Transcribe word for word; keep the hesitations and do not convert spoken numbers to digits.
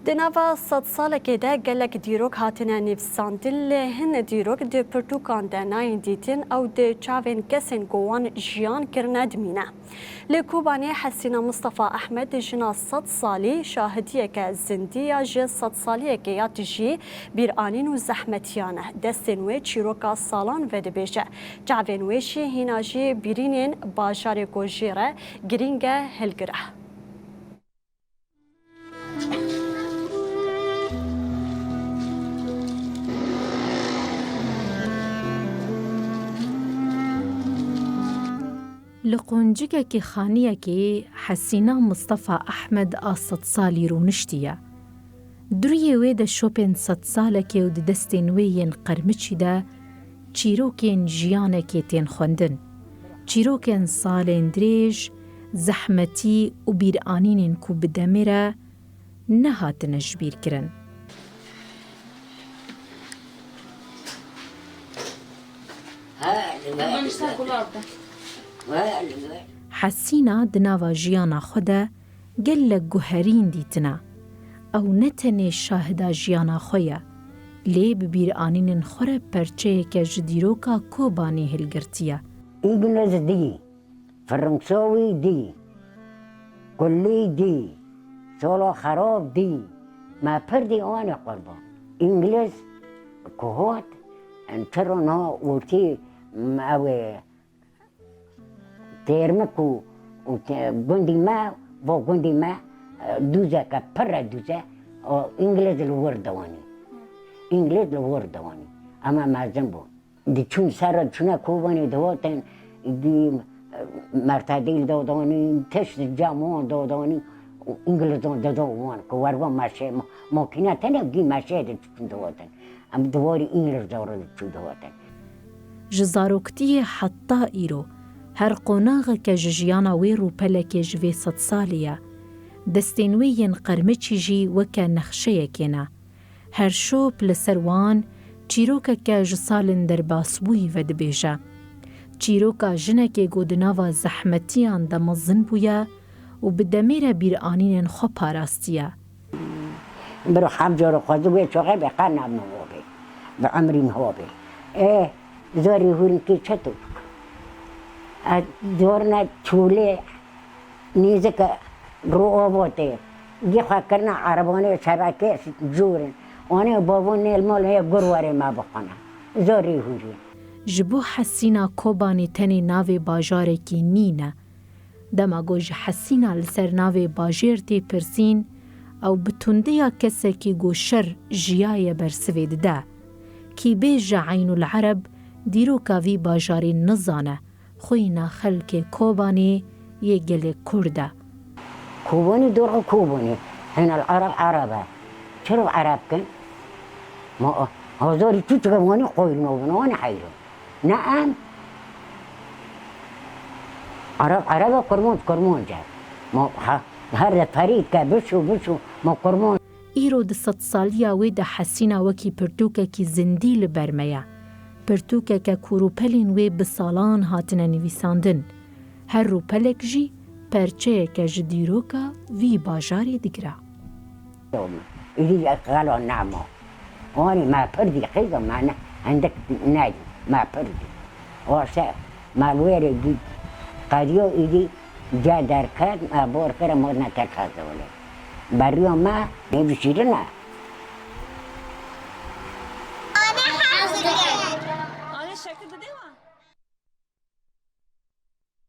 Di nava sedsalekê de gelek dîrok hatine nivîsandin, lê hin dîrok di pirtûkan de nayên dîtin ew di çavên kesên ku wan jiyan kirine dimîne. Li Kobanê Hesîna Mistefa Ehmed, jina sed salî, şahidiyeke zindî ya ji sedsaliyekê ya tijî, bîranîn û zehmetiyan e. Destên wê çîroka salan vedibêje. Çavên wê jî hîna jî bîrînên bajarê ku jê re girîng e hilgire. Li quncikekî xaniyekê Hesîna Mistefa Ehmed a sed salî rûniştiye. Duriyê wê de şopên sed salekê û di destên wê yên qermiçî de çîrokên jiyanekê tên xwendin. Çîrokên salên dirêj, zehmetî û bîranînên ku bi demê re nehatine jibîrkirin. Hesîna di nava jiyana xwe de gelek guherîn dîtine. Ew ne tenê şahida jiyana xwe ye, lê bi bîranînên xwe re perçeyeke ji dîroka Kobanê hilgirtiye. Îngiliz dî, Firensawî dî, Kulî dî, Sola Xerab dî, me pir dî anê qurban. Îngiliz ku hat, em çi rona ortî, em, ew ê Têrmik û, û te-, gundî me, bo gundî me, e, dûzeke pir e dûze, o, Îngiliz li wir diwanî. Îngiliz li wir diwanî. Ema mezin bû. Diçûn ser re diçûne Kobanê dihotin, dî, e, mertedîl dodanî, tişt camon dodanî, û Îngilizan dido wan, ku wervan meşe, ma-, makîne tene dî meşe diçûn dihotin. Em di warî Îngilizan re diçûn dihotin. Ji zaroktiyê heta îro her qonaxeke ji jiyana wê rûpelekê ji vê sedsalî ye. Destên wê yên qermiçî jî weke nexşeyekê ne. Her şop li ser wan çîrokeke ji salên derbasbûyî vedibêje. Çîroka jinekê ku di nava zehmetiyan de mezin bûye û bi demê re bîranînên xwe parastiye. Biro hemcoro xwezî wê çoxê bê qe nabme ho bê. Bi emrî min ho bê. Ê, zorî hûrinkî çeto. Ez zorna çûlê nêzike ro avotê. Gî xwe kirina erebanê şebekê cûrin. Anê bavûn nêl mal hê gur werê me bixwene. Zorî hûrî. Ji bo Hesîna Kobanê tenê navê bajarekî nîne. Dema ku ji Hesîna li ser navê bajêr tê pirsîn, ew bi tundiya kesekî ku şer jiyaye bersivê dide. Kî bêje Eynul Ereb dîroka vî bajarê nizane, xwîna xelkê Kobanê yê gelê Kurd e. Kobanê dor xwe Kobanê. Hêna li Ereb Ereb e. Çira Ereb kin? Ma, hezarî çûçike wanî qoyî nobin, wanî heyro. Ne em. Ereb, Ereb e, Kurmanc, Kurmanc e. Ma, ha, her de ferî ke bişû, bişû, ma Kurmanc. Îro di sedsaliya wê de Hesîna wekî pirtûkekî zindî li ber me ye. Pirtûkeke ku rûpelên wê bi salan hatine nivîsandin. Her rûpelek jî perçeyeke ji dîroka vî bajarê digire. Îdî xela nema. Wanî me pir dî qîza me ne, hindik nedî, me pir dî. Wase me wêrê dî qediyo îdî ca derket, me bor kir, me ne te kazewle. Beriya me ne bişîrine. Anê şekil dide wa?